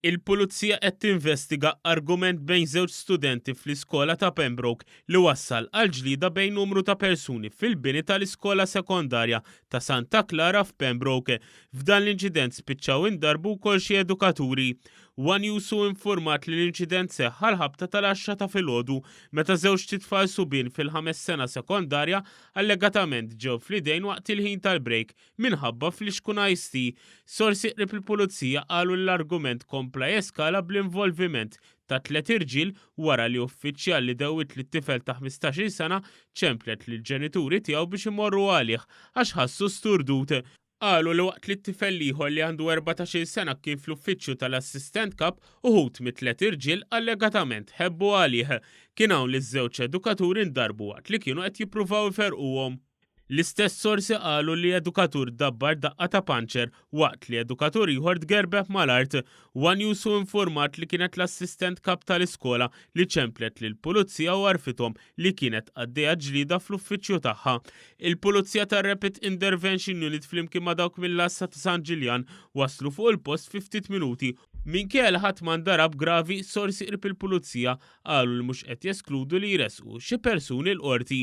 Il-Pulizija qed tinvestiga argument bejn żewġ studenti fl-iskola ta' Pembroke li wassal għal ġlieda bejn numru ta' persuni fil-bini tal-iskola sekondarja ta' Santa Klara f'Pembroke. F'dan l-inċident spiċċaw indarbu wkoll xi edukaturi. One News hu infurmat li l-inċident seħħ għall-ħabta tal-għaxra ta' filgħodu meta żewġt itfal subien fil-ħames sena sekondarja allegatament ġew fl-idejn waqt il-ħin tal-break minħabba flixkun iced tea. Sorsi qrib il-Pulizija qalu li l-argument kompla jeskala bl-involviment ta' tliet irġiel wara li uffiċjal li dewwiet lit-tifel ta' 15-il sena ċemplet lill-ġenituri tiegħu biex imorru għalih għax ħassu sturdut. Qalu li waqt li t-tifel l-ieħor li għandu 14-il sena kien fl-uffiċċju tal-assistent kap, uħud mit-tliet irġiel allegatament ħebbu għalih. Kien hawn li ż-żewġ edukaturi ndarbu waqt li kienu qed jippruvaw iferrquhom. L-istess sorsi qalu li edukatur dabbar daqqa ta' panċer waqt li edukatur ieħor tgerbeb mal-art. One News hu infurmat li kienet l-assistent kap tal-iskola li ċemplet lill-Pulizija u għarrfithom li kienet għaddejja ġlieda fl-uffiċċju tagħha. Il-Pulizija tar-Rapid Intervention Unit flimkien ma' dawk mill-Għassa ta' San Ġiljan waslu fuq il-post fi ftit minuti. Minkejja li ħadd ma ndarab gravi, sorsi qrib il-Pulizija qalu li mhux qed jeskludu li jressqu xi persuni l-Qorti.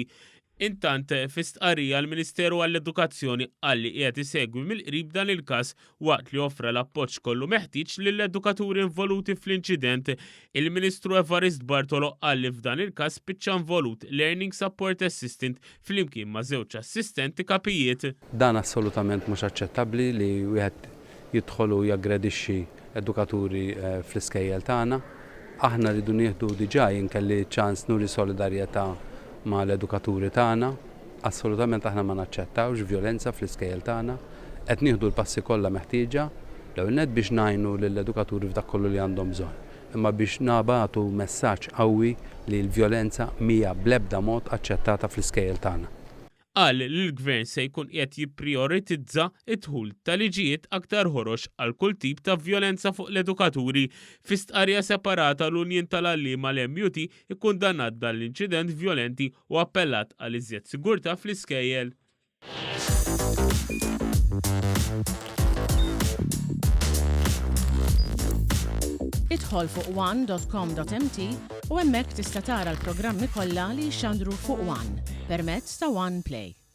Intant, fi stqarrija l-Ministeru għall-Edukazzjoni qal li qiegħed isegwi mill-qrib dan il-każ waqt li offra l-appoġġ kollu meħtieġ lill-edukaturi involuti fl-inċident. Il-Ministru Evarist Bartolo qal li f'dan il-każ spiċċa involut Learning Support Assistant flimkien ma' żewġ assistenti kapijiet. Dan assolutament mhux aċċettabbli li wieħed jidħol u jaggredixxi edukaturi fl-iskejjel tagħna. Aħna rridu nieħdu diġà jien kelli ċ-ċans nuri solidarjetà mal-edukaturi tagħna. Assolutament aħna ma naċċettawx vjolenza fl-iskejjel tagħna. Qed nieħdu l-passi kollha meħtieġa, l-ewwel nett biex ngħinu lill-edukaturi f'dak kollu li għandhom bżonn, imma biex nabagħtu messaġġ qawwi li l-vjolenza mhija bl-ebda mod aċċettata fl-iskejjel tagħna. Qal li l-Gvern se jkun qiegħed jipprijoritizza d-dħul ta' liġijiet aktar ħorox għal kull tip ta' vjolenza fuq l-edukaturi. Fi stqarrija separata l-Unjin tal-Għalliema l-MUT ikkundannat dan l-inċident vjolenti u appellat għal iżjed sigurtà fl-iskejjel. Idħol fuq one.com.mt u hemmhekk tista' tara l-programmi kollha li jixxandru fuq One permezz ta' One Play.